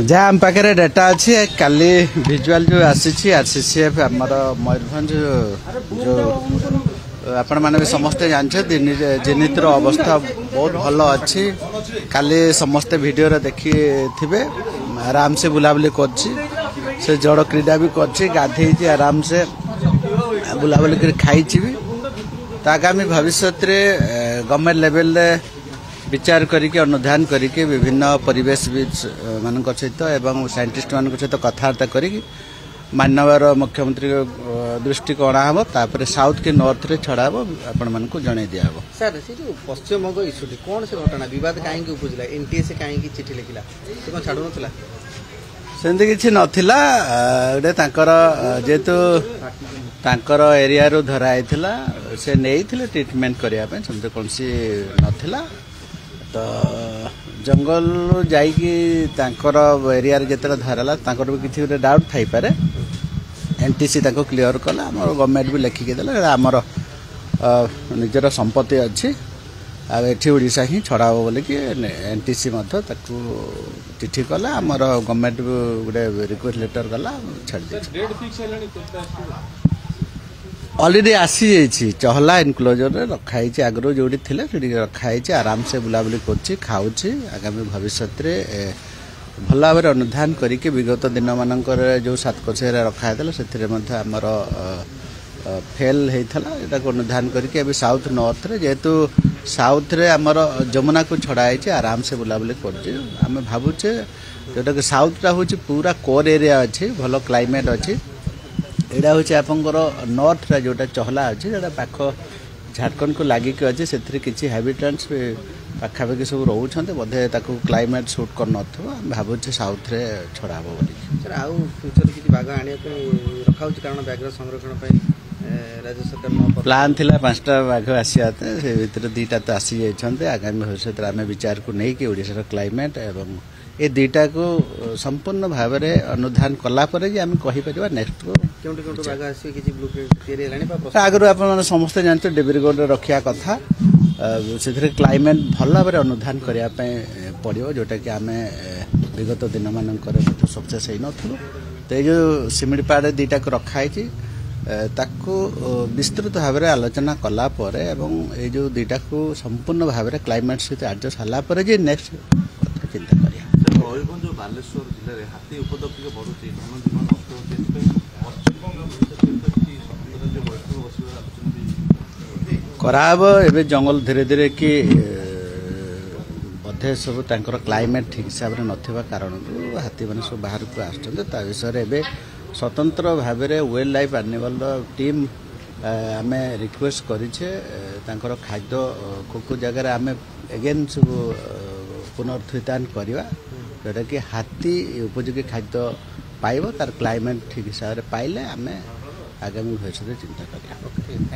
ଯାହା ଆମ ପାଖରେ ଡାଟା ଅଛି, କାଲି ଭିଜୁଆଲ ଯେଉଁ ଆସିଛି, ଆରସିସିଏଫ୍ ଆମର ମୟୂରଭଞ୍ଜ, ଯେଉଁ ଆପଣମାନେ ବି ସମସ୍ତେ ଜାଣିଛନ୍ତି, ଜିନିତର ଅବସ୍ଥା ବହୁତ ଭଲ ଅଛି। କାଲି ସମସ୍ତେ ଭିଡ଼ିଓରେ ଦେଖିଥିବେ, ଆରାମସେ ବୁଲାବୁଲି କରୁଛି, ସେ ଜଳ କ୍ରୀଡ଼ା ବି କରିଛି, ଗାଧେଇଛି, ଆରାମସେ ବୁଲାବୁଲି କରି ଖାଇଛି ବି। ତ ଆଗାମୀ ଭବିଷ୍ୟତରେ ଗଭର୍ଣ୍ଣମେଣ୍ଟ ଲେଭେଲରେ ବିଚାର କରିକି, ଅନୁଧ୍ୟାନ କରିକି, ବିଭିନ୍ନ ପରିବେଶବିତ୍ ମାନଙ୍କ ସହିତ ଏବଂ ସାଇଣ୍ଟିଷ୍ଟ ମାନଙ୍କ ସହିତ କଥାବାର୍ତ୍ତା କରିକି ମାନ୍ୟବର ମୁଖ୍ୟମନ୍ତ୍ରୀଙ୍କ ଦୃଷ୍ଟିକୁ ଅଣାହେବ। ତାପରେ ସାଉଥ କି ନର୍ଥରେ ଛଡ଼ା ହେବ, ଆପଣମାନଙ୍କୁ ଜଣାଇ ଦିଆହେବ। ସାର୍, ସେ ଯୋଉ ପଶ୍ଚିମବଙ୍ଗ ଇସ୍ୟୁଟି କ'ଣ, ସେ ଘଟଣା ବିବାଦ କାହିଁକି ଉପୁଜିଲା? ଏନଟିଏସ୍ କାହିଁକି ଚିଠି ଲେଖିଲା? ସେ କ'ଣ ଛାଡୁନଥିଲା? ସେମିତି କିଛି ନଥିଲା। ଗୋଟେ ତାଙ୍କର ଯେହେତୁ ତାଙ୍କର ଏରିଆରୁ ଧରା ହେଇଥିଲା, ସେ ନେଇଥିଲେ ଟ୍ରିଟମେଣ୍ଟ କରିବା ପାଇଁ, ସେମିତି କୌଣସି ନଥିଲା। ତ ଜଙ୍ଗଲରୁ ଯାଇକି ତାଙ୍କର ଏରିଆରେ ଯେତେବେଳେ ଧରାଲା, ତାଙ୍କର ବି କିଛି ଗୋଟେ ଡାଉଟ୍ ଥାଇପାରେ। ଏନ୍ ଟି ସି ତାଙ୍କୁ କ୍ଲିଅର କଲା, ଆମର ଗଭର୍ଣ୍ଣମେଣ୍ଟ ବି ଲେଖିକି ଦେଲା, ଏଇଟା ଆମର ନିଜର ସମ୍ପତ୍ତି ଅଛି ଆଉ ଏଠି ଓଡ଼ିଶା ହିଁ ଛଡ଼ା ହେବ ବୋଲିକି ଏନ୍ ଟି ସି ମଧ୍ୟ ତାକୁ ଚିଠି କଲା। ଆମର ଗଭର୍ଣ୍ଣମେଣ୍ଟ ଗୋଟେ ରିକ୍ୱେଷ୍ଟ ଲେଟର ଗଲା, ଛାଡ଼ି ଦେଇଛି। ଡେଟ୍ ଫିକ୍ସ ହେଲାଣି, କେତେ ଆସିବ? ଅଲରେଡ଼ି ଆସିଯାଇଛି। ଚହଲା ଏନକ୍ଲୋଜରରେ ରଖା ହେଇଛି, ଆଗରୁ ଯେଉଁଠି ଥିଲେ ସେଠି ରଖା ହେଇଛି। ଆରାମସେ ବୁଲାବୁଲି କରୁଛି, ଖାଉଛି। ଆଗାମୀ ଭବିଷ୍ୟତରେ ଭଲ ଭାବରେ ଅନୁଧ୍ୟାନ କରିକି, ବିଗତ ଦିନମାନଙ୍କରେ ଯେଉଁ ସାତକୋଶିଆରେ ରଖା ହେଇଥିଲା, ସେଥିରେ ମଧ୍ୟ ଆମର ଫେଲ୍ ହେଇଥିଲା। ଏଟାକୁ ଅନୁଧ୍ୟାନ କରିକି ଏବେ ସାଉଥ ନର୍ଥରେ, ଯେହେତୁ ସାଉଥରେ ଆମର ଯମୁନାକୁ ଛଡ଼ା ହେଇଛି, ଆରାମସେ ବୁଲାବୁଲି କରୁଛି। ଆମେ ଭାବୁଛେ ଯେଉଁଟାକି ସାଉଥଟା ହେଉଛି ପୁରା କୋର୍ ଏରିଆ ଅଛି, ଭଲ କ୍ଲାଇମେଟ୍ ଅଛି। ଏଇଟା ହେଉଛି ଆପଣଙ୍କର ନର୍ଥଟା, ଯେଉଁଟା ଚହଲା ଅଛି, ସେଇଟା ପାଖ ଝାଡ଼ଖଣ୍ଡକୁ ଲାଗିକି ଅଛି। ସେଥିରେ କିଛି ହାବିଟାଣ୍ଟସ୍ ବି ପାଖାପାଖି ସବୁ ରହୁଛନ୍ତି। ବୋଧେ ତାକୁ କ୍ଲାଇମେଟ୍ ସୁଟ୍ କରୁନଥିବ। ଆମେ ଭାବୁଛେ ସାଉଥରେ ଛଡ଼ା ହେବ ବୋଲିକି। ସାର୍, ଆଉ ଫ୍ୟୁଚର କିଛି ବାଘ ଆଣିବା ପାଇଁ ରଖାହଉଛି? କାରଣ ବ୍ୟାଘ୍ର ସଂରକ୍ଷଣ ପାଇଁ ରାଜ୍ୟ ସରକାର ନ ପ୍ଲାନ୍ ଥିଲା 5ଟା ବାଘ ଆସିବା ପାଇଁ, ସେ ଭିତରେ 2ଟା ତ ଆସିଯାଇଛନ୍ତି। ଆଗାମୀ ଭବିଷ୍ୟତରେ ଆମେ ବିଚାରକୁ ନେଇକି ଓଡ଼ିଶାର କ୍ଲାଇମେଟ୍ ଏବଂ ଏ 2ଟାକୁ ସମ୍ପୂର୍ଣ୍ଣ ଭାବରେ ଅନୁଧ୍ୟାନ କଲା ପରେ ଯେ ଆମେ କହିପାରିବା ନେକ୍ସଟକୁ। କେଉଁଠି କେଉଁଠି ବାଘ ଆସିବେ, କିଛି ବ୍ଲୁ ପ୍ରିଣ୍ଟ ତିଆରି ହେଲାଣି ବା ପ୍ରସ୍ତାବ? ଆଗରୁ ଆପଣମାନେ ସମସ୍ତେ ଜାଣିଛନ୍ତି, ଡିବ୍ରୁଗଡ଼ରେ ରଖିବା କଥା। ସେଥିରେ କ୍ଲାଇମେଟ୍ ଭଲ ଭାବରେ ଅନୁଧ୍ୟାନ କରିବା ପାଇଁ ପଡ଼ିବ, ଯେଉଁଟାକି ଆମେ ବିଗତ ଦିନମାନଙ୍କରେ ମଧ୍ୟ ସକ୍ସେସ୍ ହେଇନଥିଲୁ। ତ ଏଇ ଯେଉଁ ଶିମିଳିପାଳରେ 2ଟାକୁ ରଖା ହେଇଛି, ତାକୁ ବିସ୍ତୃତ ଭାବରେ ଆଲୋଚନା କଲା ପରେ ଏବଂ ଏଇ ଯେଉଁ 2ଟାକୁ ସମ୍ପୂର୍ଣ୍ଣ ଭାବରେ କ୍ଲାଇମେଟ୍ ସହିତ ଆଡ଼ଜଷ୍ଟ ହେଲା ପରେ ଯେ ନେକ୍ସଟ କଥା ଚିନ୍ତା କରିବା। ସାର୍, ମୟୂରଭଞ୍ଜ ଓ ବାଲେଶ୍ୱର ଜିଲ୍ଲାରେ ହାତୀ ଉପଦ୍ରବ ଟିକେ ବଢୁଛି, ଧନ ଜୀବନ ନଷ୍ଟ ହେଉଛି। ଏଥିପାଇଁ ପଶ୍ଚିମବଙ୍ଗ ଓଡ଼ିଶା ସହିତ କିଛି ସ୍ୱତନ୍ତ୍ର ରାଜ୍ୟ ବୈଠକ ବସିବାର ଆଲୋଚନା ବି କରାହେବ। ଏବେ ଜଙ୍ଗଲ ଧୀରେ ଧୀରେ କି ବୋଧେ ସବୁ ତାଙ୍କର କ୍ଲାଇମେଟ୍ ଠିକ୍ ହିସାବରେ ନଥିବା କାରଣରୁ ହାତୀମାନେ ସବୁ ବାହାରକୁ ଆସୁଛନ୍ତି। ତା ବିଷୟରେ ଏବେ ସ୍ୱତନ୍ତ୍ର ଭାବରେ ୱାଇଲ୍ଡ ଲାଇଫ୍ ଆନିମାଲର ଟିମ୍ ଆମେ ରିକ୍ୱେଷ୍ଟ କରିଛେ। ତାଙ୍କର ଖାଦ୍ୟ କେଉଁ କେଉଁ ଜାଗାରେ ଆମେ ଏଗେନ୍ ସବୁ ପୁନରୁତ୍ଥାନ କରିବା, ଯେଉଁଟାକି ହାତୀ ଉପଯୋଗୀ ଖାଦ୍ୟ ପାଇବ, ତାର କ୍ଲାଇମେଟ୍ ଠିକ୍ ହିସାବରେ ପାଇଲେ ଆମେ ଆଗାମୀ ଭବିଷ୍ୟତରେ ଚିନ୍ତା କରିବା। ଓକେ।